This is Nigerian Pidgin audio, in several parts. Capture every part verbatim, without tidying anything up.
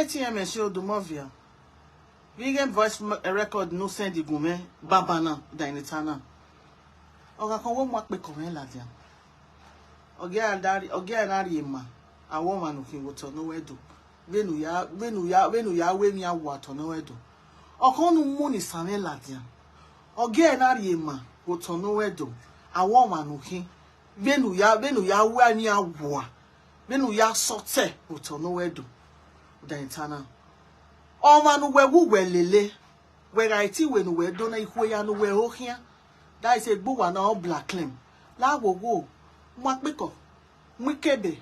T M S Odumovia. Big voice record no send the gume babana dainitana. Oga kan wo mo pe ko me ladia. Oge adari oge anari ma. Awo manu kin wo to no wedo. Venu ya venu ya venu ya we mi awo to no wedo. Okonu mu ni same ladia. Oge anari ma wo to no wedo. Awo manu kin. Venu ya venu ya we mi awo. Venu ya sote wo to no wedo. Dainitana. Oma nu we wu we lele. We ga iti we nu we do na ikwe ya nu we ohia. That is a good one, all black claim. La wo wo. Mwa piko. Mwi kebe.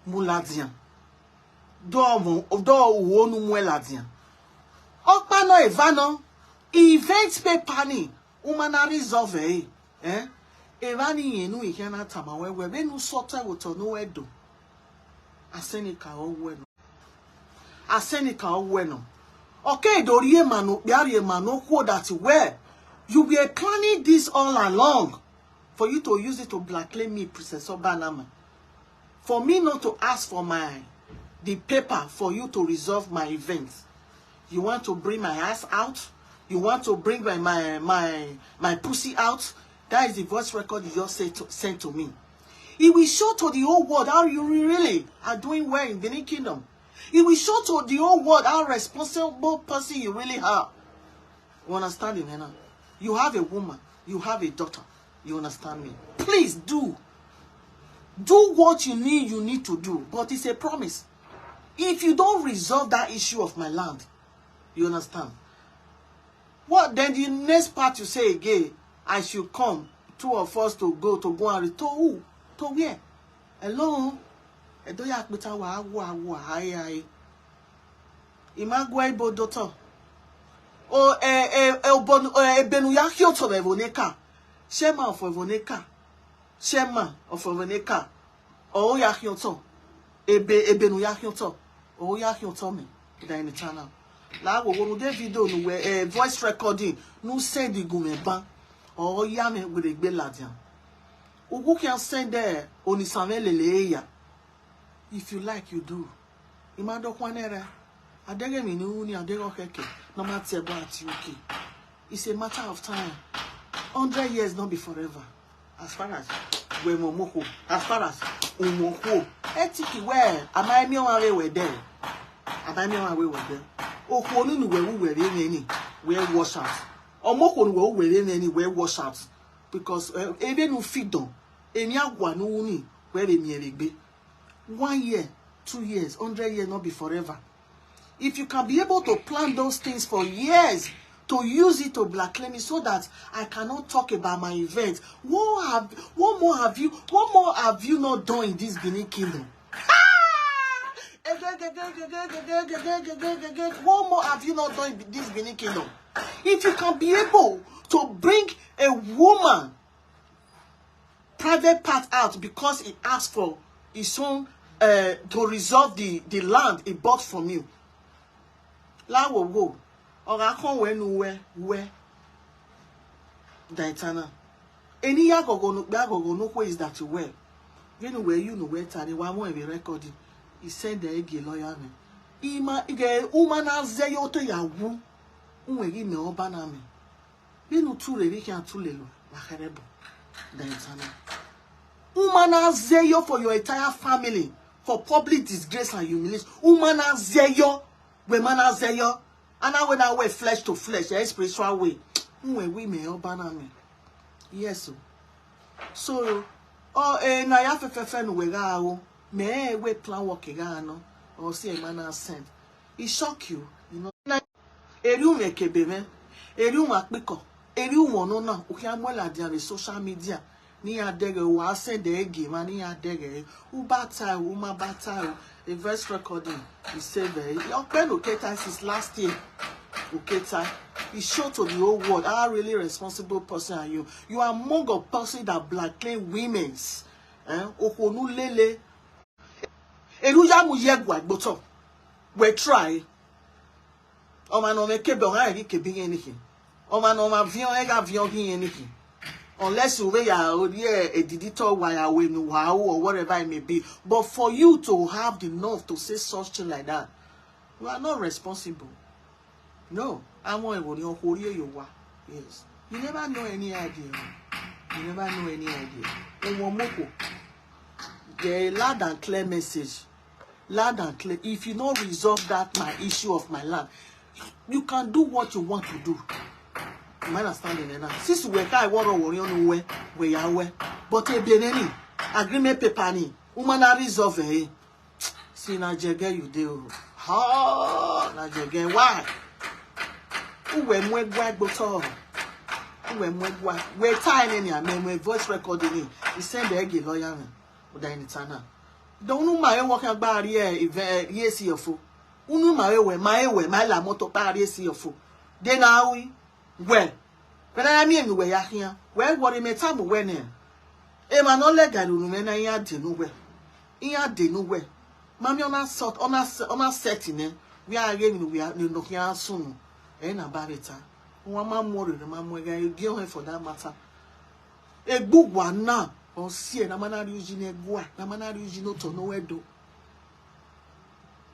Mu ladian. Do mo do wo nu mu ladian. Okpa no evano. Event paper ni. Uma na resolve eh. Eh? Evani yenu ikena tama we we. Venu sote wo to no wedo. Asenika o we no. Asenika o we no. Okay, do rie manu, bia rie manu, quote that well. You were planning this all along for you to use it to blackmail me, Princess Obanama. For me not to ask for my the paper for you to resolve my event. You want to bring my ass out? You want to bring my my my, my pussy out? That is the voice record you just said to, sent to me. It will show to the whole world how you really are doing well in Benin Kingdom. It will show to the whole world how responsible person you really are. You understand me now? You have a woman, you have a daughter. You understand me? Please do. Do what you need you need to do, but it's a promise. If you don't resolve that issue of my land, you understand? What then the next part you say again? I should come, two of us to go to go and re- to who? To where? Hello? Edo ya pita wa wa wa aye aye. Imagwe ibo doto. O e e e obonu e ebenu ya kyoto be voneka. Shema of voneka. Shema of voneka. O ya kyoto. Ebe ebenu ya kyoto. O ya kyoto me. Dainitana. La wo wo de video nu we eh, voice recording nu send the gume ban. O ya me we de gbe ladian. Ugu can send there onisame lele ya. If you like you do. Imado kwanera. Adege mi ni uni adege okeke. No matter about U K. It's a matter of time. Hundred years not be forever. As far as we momoko, as far as umoko, etiki we amai mi wa we we there. Amai mi wa we we there. Oko nunu we we we ni we wash out. Omoko nu we we ni we wash out because eh, ebe nu fit don. Emi agwa nu ni we be mi ebe. One year, two years, hundred years not be forever. If you can be able to plan those things for years to use it to blackmail me so that I cannot talk about my event, what have what more have you what more have you not done in this Benin kingdom? What more have you not done in this Benin kingdom? If you can be able to bring a woman private part out because he asked for his own uh, to resolve the, the land he bought from you. Lawo wo, oga kan we nu we we. Daitana. Eni ya gogo no gba gogo no kwe is that well. Vinu we you no we tare wa mo e recording. He send the ege lawyer me. Ima ige uma na ze yo to ya wu. Unwe gi me oba na me. Binu tu re ri ki atu le lo. La kere bo. Daitana. Uma na ze yo for your entire family for public disgrace and humiliation. Uma na ze yo. We mana ze yo. Ana we na we flesh to flesh, eh, spiritual way. Unwe we me oba na me. Yes o. So, oh, eh, na ya fe fe fe nu we ga o. Me eh, we plan work ga no. Or see a man send. It shock you, you know. Na eri ume kebe me. Eri ume akpiko. Eri ume no na. Uki amwela dia social media. Ni ya dege wa send ege ma ni ya dege. Uba tai, uma ba tai. A voice recording. He save it. Your pen Oketa since last year. Oketa. He showed to the whole world how really responsible person are you. You are among a person that blackmail women's. Eh? Okonu lele. Elu ya mu yegwa gboto. We try. Oma no me kebe on ha eri kebe anything. Oma no ma vion ega vion gi anything. Unless you wear your yeah, a digital wire when wow or whatever it may be. But for you to have the nerve to say something like that, You are not responsible. No. Àwọn ìròyìn ọkọ̀ orí èyí wá. Yes. You never know any idea. You never know any idea. Ohun ọmọkò. Get a loud and clear message. Loud and clear. If you no resolve that my issue of my land, you can do what you want to do. You understand it now? Since we can't worry, worry on where we are where, but a beneni agreement paper ni, woman a resolve eh. See, na jege you dey o. Ha, na jege. Why? Uwe mwe gwa gboto. Uwe mwe gwa. We tie ni ame mwe voice recording ni. He send the ege lawyer ni. Uda ni tana. Don't know my work agba ri e, ri e si ofo. Unu ma ewe, ma ewe, ma la moto pa ri e si ofo. De na wi. We. But I mean we ya here. We worry me tamu we ne. E ma no le garu nu me na ya de nu we. Ya de nu we. Mami ona sort, ona se-, ona set ne. We are again we are no here soon. E na bareta. Wa ma more, ma mo ga you give her for that matter. Egbu wa na. O si e na mana ri uji ne gwa. Na mana ri uji no to no we do.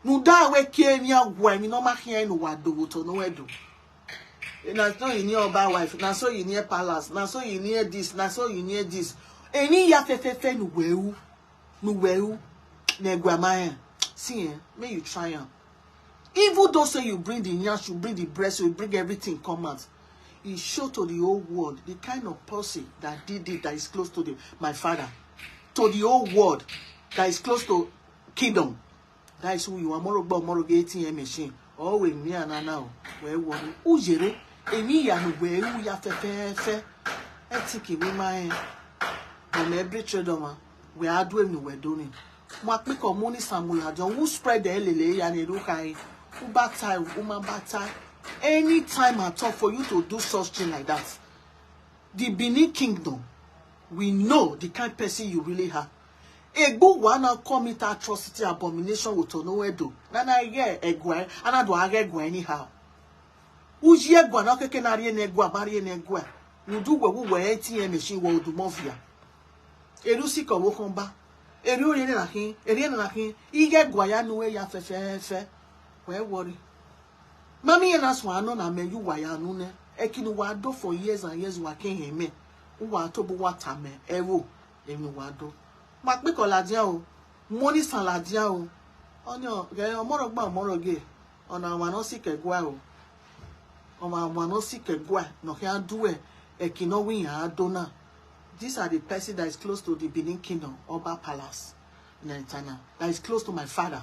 Nu da we ke ni agwa ni no ma hia ni wa do to no we do. Na so you need oba wife, na so you need palace, na so you need this, na so you need this. Any ya fe fe fe nu we u, nu we u, ne gwa ma eh. See eh, may you try am. Even though say you bring the nyash, you bring the breast, you bring everything come out. It show to the whole world the kind of person that did it, that is close to the, my father. To the whole world that is close to kingdom. That is who you are. Moro gbo, moro ge A T M machine. Oh, we me and now. We worry. Ujere. Emi ya no we u ya fe fe fe. Etiki we ma eh. From every trade ma. We are doing we doing. Mo pe ko mo ni samula jo. Who spread the lele ya ni ru kai. Who batai, who ma batai. Anytime at all for you to do such thing like that. The Benin Kingdom, we know the kind person you really are. Egbu wa na commit atrocity, abomination with no edo. Na na ye egwe, ana do age egwe anyhow. Uji egwa na keke na rie na egwa, ma rie na egwa. Udu we we A T M machine we udu mafia. Eru si ko wo kan ba. Eru ori na hin, eri na hin. Ige egwa ya nu we ya fe fe fe. We worry. Mami ye na swa no na me you wa ya nu ne. Ekinu wa do for years and years wa ken he me. U wa to bu wa ta me. Ewo. Emi wa do. Ma pe ko la dia o. Money san la dia o. Onyo, ge omoro gba omoro ge. Ona wa no si ke gwa o. Ona wa no si ke gwa. No ke adu e. Ekino wi ya do na. These are the person that is close to the Benin Kingdom, Oba Palace, Nentana. That is close to my father.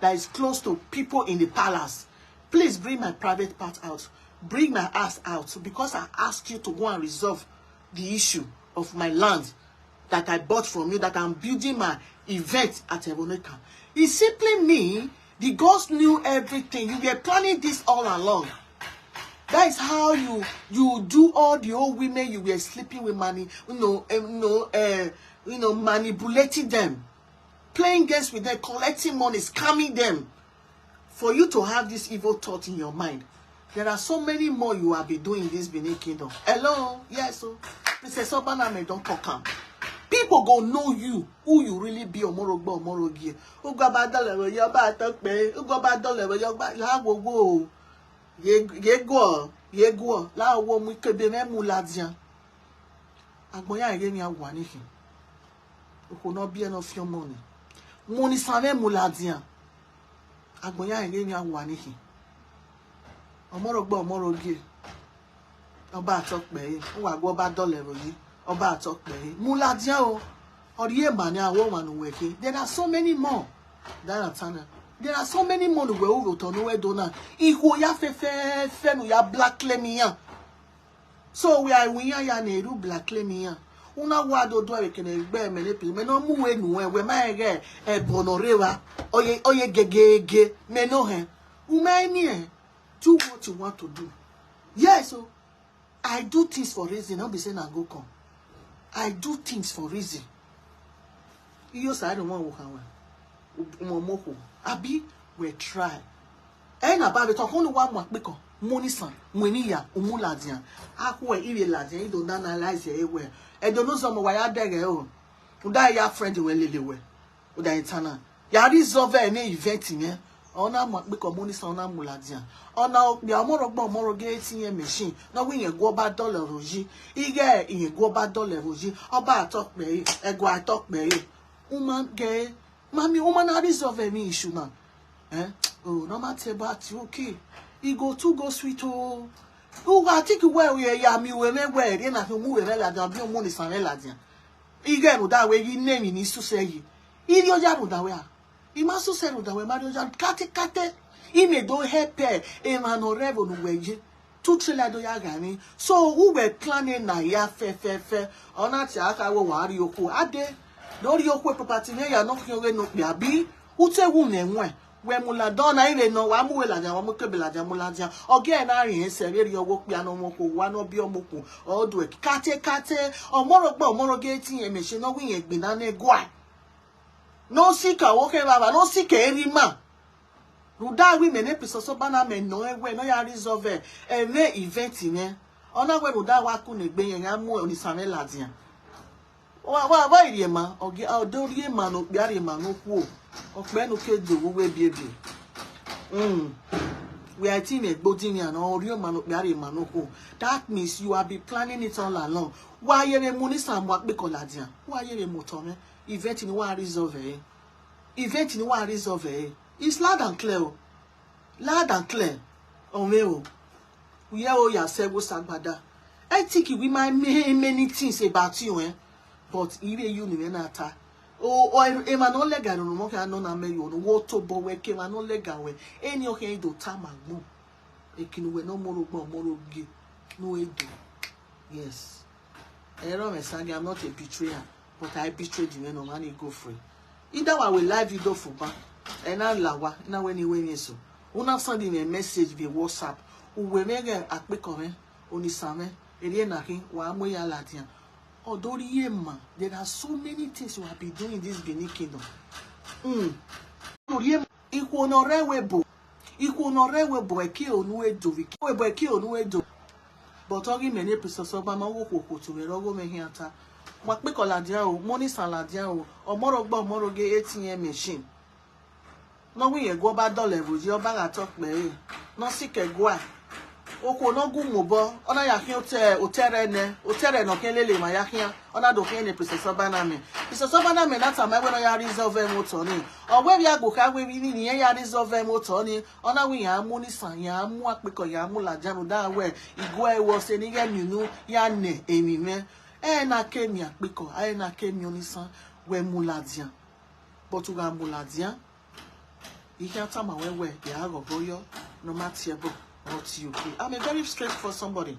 That is close to people in the palace. Please bring my private part out. Bring my ass out because I asked you to go and resolve the issue of my land that I bought from you, that I'm building my event at Eroneka. It simply mean the gods knew everything. You were planning this all along. That is how you, you do all the old women you were sleeping with money, you know, um, you know, uh, you know, manipulating them, playing games with them, collecting money, scamming them. For you to have this evil thought in your mind, there are so many more you have been doing in this Benin Kingdom. Hello, yes, so Princess Obaname don't talk am. People go know you, who you really be, omorogbo, omorogie. Ugo ba dole we yo ba to pe, ugo ba dole we yo ba la wo wo. Ye, ye go, ye go. La wo mu kebe me mu ladian. Agboya ye mi awa ni hin. Uko no bi e no fi omo ni. Mo ni sare mu ladian. Agboya ye mi awa ni hin. Omorogbo, omorogie. Oba to pe, uwa go ba dole we yi. Oba to pe. Mu ladian o. Ori e ma ni awo wa nu we ke. There are so many more. That are Tana. There are so many more we ugo to no we do na. Iho ya fe fe fe nu ya blackmail mi ya. So we are we ya ya na eru blackmail mi ya. Una wa do do we kene gbe me le pi. Me no mu we nu we, we ma ge e bono re wa. Oye, oye ge ge ge. Me no he. U me ni e. Do what you want to do. Yes, so I do things for reason, no be say na go come. I do things for reason. Iyo sa I don't want work away. Mo mo ko. Abi we try. E na ba be to ko ni wa mo pe ko. Mo ni san, mo ni ya, o mu ladian. A ko e ire ladian, I don't analyze e we. E don't know some wa ya dere o. U da ya friend we lele we. U da internal. Ya resolve any event yen. Ona mo pe ko Monisa, ona mu ladian. Ona okpia omoro gbo omoro ge eighteen year machine. No wi yen gwo ba dollar roji. Ige yen gwo ba dollar roji. Oba atok pe, e gwo atok pe. Woman ge, mami, woman na resolve me issue na. Eh? Oh, no matter about you, okay. E go too go sweet, oh. Who I think where we ya mi we me where, na fi mu we me ladian, bi o Monisa me ladian. Ige no da we yi name ni su se yi. Iri o ya no da we a. I ma su se no da we ma ri o ya kate kate. I me do help e, e ma no revo no we ye. Two trailer do ya gani. So who we planning na ya fe fe fe. Ona ti aka wo wa ri oku. Ade. Do ri oku e property me ya no ki o we no pe abi. Ute wu ne nwe. We mu ladian na ire no, wa mu we ladian, wa mu kebe ladian, mu ladian. Oge na ri ese, we ri owo pe ano mo ko, wa no bi omo ko. O do e kate kate. Omoro gbo, omoro ge eighteen year machine, no wi yen gbe na ne gwa. No si ka wo ke baba, no si ke ri ma. Ruda wi me ne pisoso bana me no e we, no ya resolve e. E me event yen. Ona we ruda wa ku ne gbe yen, ya mu Onisa me ladian. Wa, wa, wa iri ema, oge, o do ri ema no, pe ari ema no ku. O pe no ke do wo we bi ebi. Mm. We are team egbodi ni ana, o ri ema no, pe ari ema no ku. That means you have been planning it all along. Wa ye re Monisa mo pe ko ladian. Wa ye re mo to me. Event ni wa resolve e. Event ni wa resolve e. It's loud and clear o. Loud and clear. Onwe o. Uye o ya se wo sagbada. I think we might many, many things about you, eh? But ire you ni na ta. O, o, e ma no lega no mo ka no na me yo no. Wo to bo we ke ma no lega we. Eni o ke do ta ma gbo. E kinu we no moro gbo moro ge. No e do. Yes. Ero me sange, I'm not a betrayer, but I betrayed the man of money go free. Either wa we live you do for ba. E na lawa, na we ni we ni so. Una send me a message via WhatsApp. Uwe me ge akpe ko me, Onisa me, eri e na kin, wa mo ya ladian. Odori ye ma, there are so many things you have been doing in this Benin kingdom. Mm. Odori ye ma, ikwo no re we bo. Ikwo no re we bo e ki onu e do vi. We bo e ki onu e do. But ogi me ne pisoso ba ma wo kwo kwo to we rogo me hiata. Wa pe ko ladian o, Monisa ladian o. Omoro gbo omoro ge eighteen year machine. No wi ye gwo ba do level ji oba ga talk pe e. No si ke gwa. Oko no gu mo bo. Ona ya kin ote, otere ne. Otere no ke lele ma ya kin. Ona do kin ne pisoso ba na me. Pisoso ba na me na ta ma we no ya resolve mo to ni. O we bi agbo ka we bi ni ni ya resolve mo to ni. Ona wi ya Monisa, ya mu akpiko, ya mu ladian da we. Igwe wo se ni ge mi nu ya ne emi me. E na ke mi akpiko, e na ke mi Onisa, we mu ladian. But u ga mu ladian. Ihe ata ma we we, ya go go yo, no matter bo, what you be. I'm a very straightforward somebody.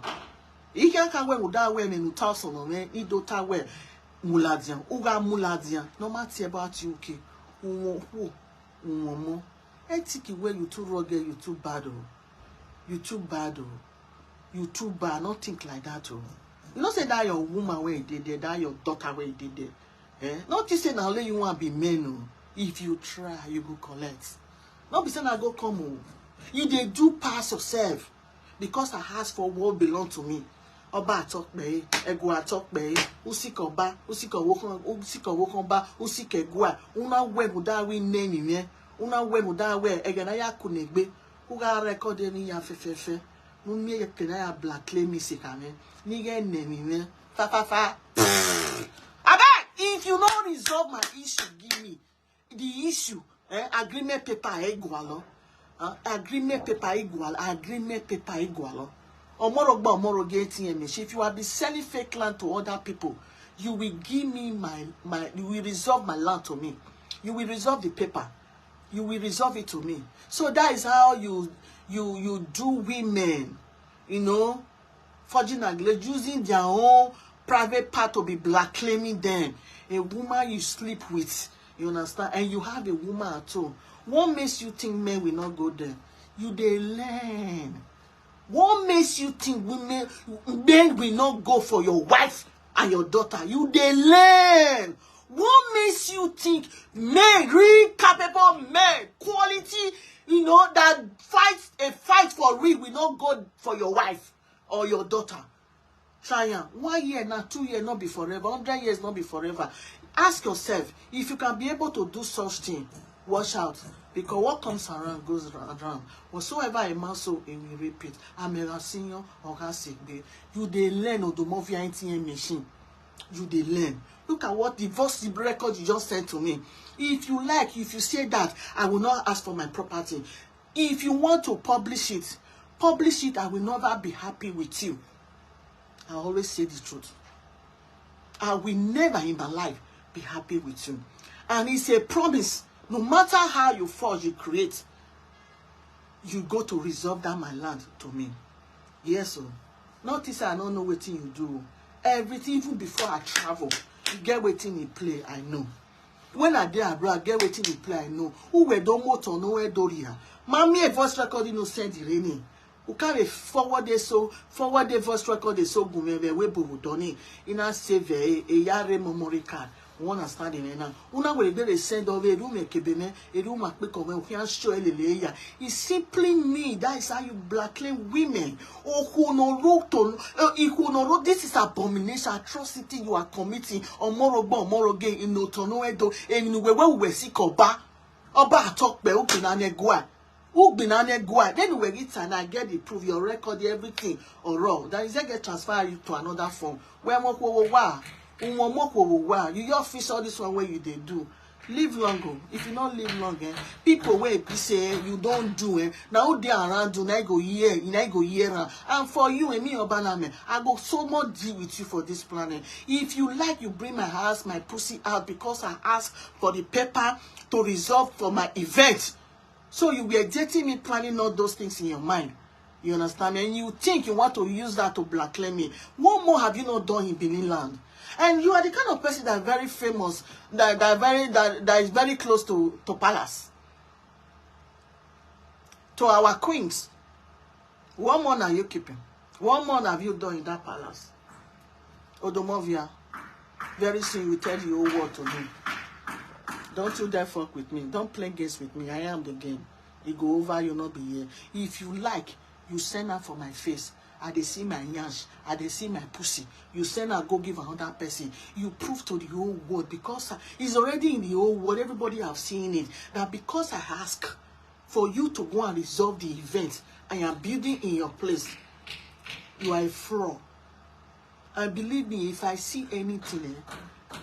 Ihe aka we mu da we me nu ta so no me, i do ta we mu ladian, u ga mu ladian, no matter bo at you ke. U won ku, u won mo. E tiki we you too rugged, you too bad o. You too bad o. You too bad. No think like that o. You know say that your woman where you did there, that your daughter where you did there. Eh? Not to say now only you want be men o. If you try, you go collect. Not be say na go come o. You dey do pass yourself because I ask for what belong to me. Oba atok pe, ego atok pe, usiko ba, usiko wokon, usiko wokon ba, usike gwa. Una we mu da we name me. Una we mu da we ege na ya kunegbe. Uga record ni ya fefefe. Mu mi ye ke na ya blackmail me se ka me. Ni ge name me. Fa fa fa. Abeg, if you no resolve my issue, give me the issue. Eh, agreement paper e gwalo. Uh, agreement paper e gwalo. Agreement paper e gwalo. Omoro gba omoro ge eighteen year machine. If you have been selling fake land to other people, you will give me my my. You will resolve my land to me. You will resolve the paper. You will resolve it to me. So that is how you you you do women. You know, forging and gla-, using their own private part to be blackmaiming them. A woman you sleep with, you understand, and you have a woman at home. What makes you think men will not go there? You dey learn. What makes you think women, men will not go for your wife and your daughter? You dey learn. What makes you think men, real capable men, quality, you know, that fight a fight for real will not go for your wife or your daughter? Try am. One year na two year no be forever. Hundred years no be forever. Ask yourself, if you can be able to do such thing, watch out. Because what comes around goes around. Whatsoever a man sow, he will reap it. Amera Senior or Hasegbe. You dey learn Odomovia A T M machine. You dey learn. Look at what the voice record you just sent to me. If you like, if you say that, I will not ask for my property. If you want to publish it, publish it. I will never be happy with you. I always say the truth. I will never in my life be happy with you. And it's a promise. No matter how you fall, you create, you go to resolve that my land to me. Yes, sir. Not this I don't know what thing you do. Everything, even before I travel, you get wetin e play, I know. When I dey abroad, get wetin e play, I know. Who were don motor no where doria. Mami a voice recording no send the rainy. Who carry forward dey so forward dey voice record dey so gumebe wey bobo doni. Ina save a yare memory card. One understand him now. Una will be the send of a room a kebeme, a room a quick of a can show a leleya. It simply mean that is how you blackmail women. Okunoro to Ikunoro, this is abomination, atrocity you are committing. Omorogbo, omoroge, in Otono Edo, in Uwe, we see Koba. Oba talk be Ukinanegua. Ugbinanegua. Then we get and I get the proof, your record, everything. Or wrong. That is get transfer you to another form. Where mokwo wa. Umomokwo wa. You your fish all this one where you they do. Live long o. If you not live long, eh? People wey be say you don't do, eh? Now they around you, now go hear, you now go hear am. And for you and me, Obaname, I go so much deal with you for this planet. If you like, you bring my house, my pussy out because I ask for the paper to resolve for my event. So you were dating me, planning all those things in your mind. You understand me? And you think you want to use that to blackmail me. What more have you not done in Benin land? And you are the kind of person that are very famous, that, that are very that, that is very close to, to palace, to our queens. What more are you keeping? What more have you done in that palace? Odomovia, very soon you tell the whole world to me. Don't you dare fuck with me. Don't play games with me. I am the game. It go over, you not be here. If you like, you send her for my face. I dey see my nyash, I dey see my pussy. You send her go give another person. You prove to the whole world because I- it's already in the whole world. Everybody have seen it. That because I ask for you to go and resolve the event I am building in your place, you are a fraud. And believe me, if I see anything, eh,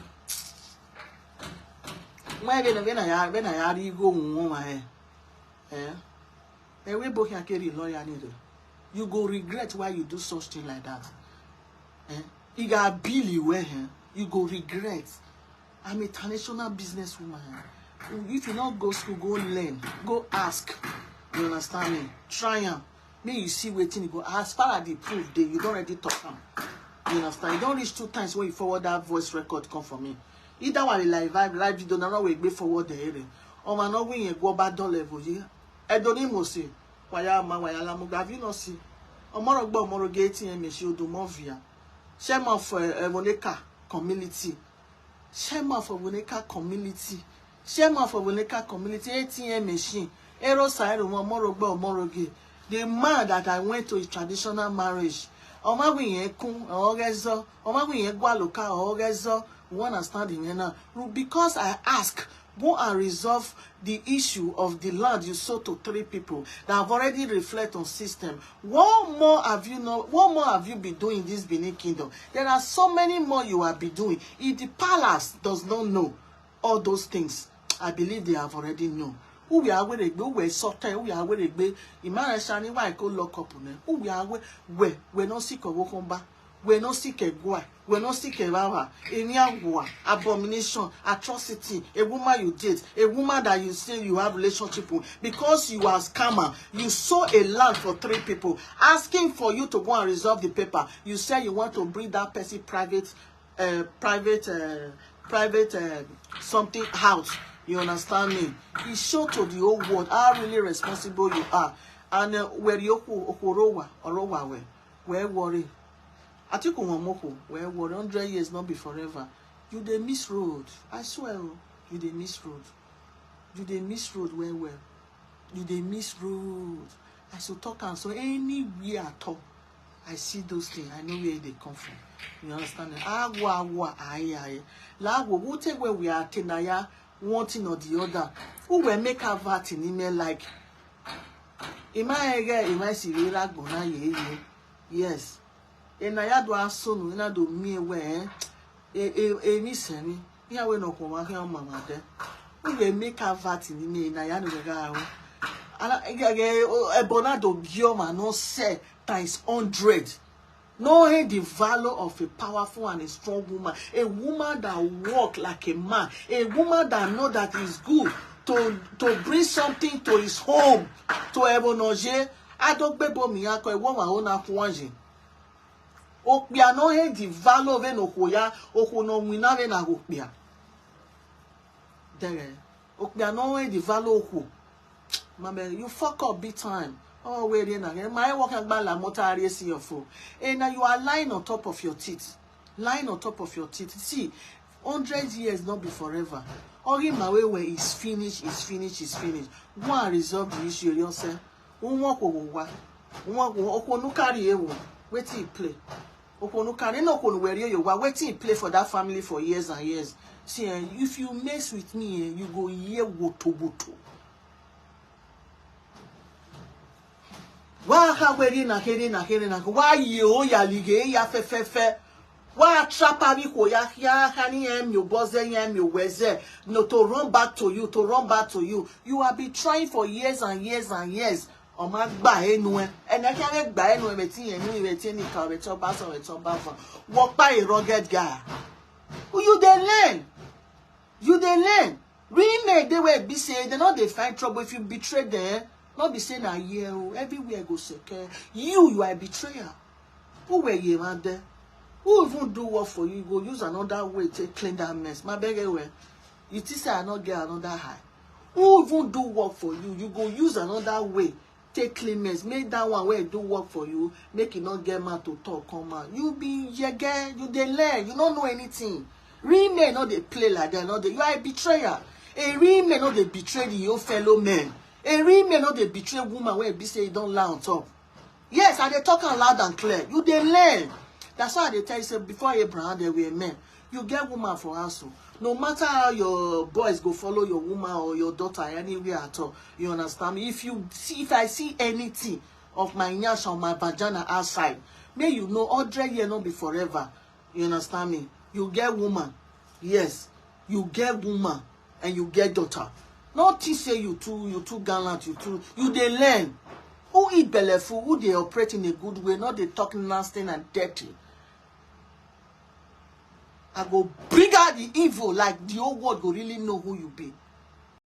when I when I when I go on my eh, eh, eh, we both can carry lawyer need. You go regret why you do such thing like that. Eh? You got bill you wear, eh? You go regret. I'm a international businesswoman. If you not go school, go learn, go ask. You understand me? Try am. May you see wetin you go. As far as the proof dey, you don already talk am. You understand? You don reach two times when you forward that voice record come for me. Either one like live live video, na no we gbe forward there. Ọmọ náà wí yẹn gbọ́ bá dán level yìí. Ẹ̀dọ́ ní mo ṣe. Wàyà ọmọ wàyà lámúga, have you not seen? Ọmọrọgbọ ọmọrọge A T M ṣe Odomovia. Chairman for Evoneca community. Chairman for Evoneca community. Chairman for Evoneca community, A T M machine. Ero Sairo ọmọrọgbọ ọmọrọge. The man that I went to his traditional marriage. Ọmọwìyẹn kún ọ̀rẹ́zọ́. Ọmọwìyẹn gbàlùkà ọ̀rẹ́zọ́. You understand the now? Because I ask, go and resolve the issue of the land you sold to three people that have already reflect on system. What more have you not? What more have you been doing in this Benin Kingdom? There are so many more you have been doing. If the palace does not know all those things, I believe they have already known. Who we are with a go, we sort time, who we are with a go. Imara Shani, why go lock up on them? Who we are with, we, we no sick of Wokomba. We no sick a guy. We no sick a baba. Any agua, abomination, atrocity. A woman you date, a woman that you say you have relationship with, because you are scammer. You sold a land for three people, asking for you to go and resolve the paper. You say you want to bring that person private, uh, private, uh, private uh, something out. You understand me? He showed to the whole world how really responsible you are. And uh, where you Okorowa, Orowa, where worry. Atiku Wamoko, where worry. Hundred years not be forever. You dey miss road. I swear, oh, you dey miss road. You dey miss road well well. You dey miss road. I should talk am so anywhere at all. I see those things. I know where they come from. You understand? Agwa agwa aye aye. Lago, who take where we are tenaya. one thing or the other. Who will make her vat in email like? Ima ege, ima sirira gbona ye ye. Yes. Ena ya do asunu, ina do mi ewe, eh? E, e, e, mi semi. Iya we no ko ma ke mama de. Who will make her vat in email? Ena ya no ga o. Ala, ege, ege, o, ebona do gioma no se times hundred. Knowing the value of a powerful and a strong woman, a woman that walk like a man, a woman that know that is good to, to bring something to his home, to Ebonoje, Adogbebo Miyako, a woman who na kuanje. Okpia no he the value of an okoya, oko no wina ve na okpia. There, okpia no he the value oko. Mama, you fuck up big time. Oh, wait, then again. My work and bala motari see your phone. And now you are lying on top of your teeth. Lying on top of your teeth. See, hundred years not be forever. All in my way where is finished, is finished, is finished. Go and resolve the issue yourself. Who walk over what? Who walk over? Okonu carry ewo. Wait till you play. Okonu carry no okonu where you are. Wait till you play for that family for years and years. See, eh, if you mess with me, eh, you go here woto woto. Wa ha weri na here na here na wa ye o ya lige ya fe fe fe. Wa trapa bi ko ya ya ha ni em yo boze ya em yo weze. No, to run back to you, to run back to you. You have been trying for years and years and years. O ma gba enu e. Ene ke re gba enu e, be ti enu e, be ti ni ka, be to ba so, be to ba fun. Wo pa a rugged guy. You dey learn. You dey learn. Real men dey where be say they no dey find trouble if you betray them. No be say na here o, everywhere go secure. You, you are a betrayer. Who were you man there? Who even do work for you? You go use another way to clean that mess. My beg well. You think say I not get another high? Who even do work for you? You go use another way take clean mess. Make that one where do work for you. Make it not get mad to talk come out. You be yege. You dey learn. You don't know anything. Real men no dey play like that. No dey. You are a betrayer. A real man no dey betray the your fellow men. A real man no dey betray woman wey be say e don lie on top. Yes, I dey talk am loud and clear. You dey learn. That's why I dey tell you say before Abraham there were men. You get woman for house o. No matter how your boys go follow your woman or your daughter anywhere at all, you understand me? If you see, if I see anything of my nyash or my vagina outside, may you know hundred year no be forever. You understand me? You get woman. Yes. You get woman and you get daughter. Not think say you too, you too gallant, you too, you dey learn. Who eat belleful, who dey operate in a good way, not dey talk nasty and dirty. I go bring out the evil, like the whole world go really know who you be.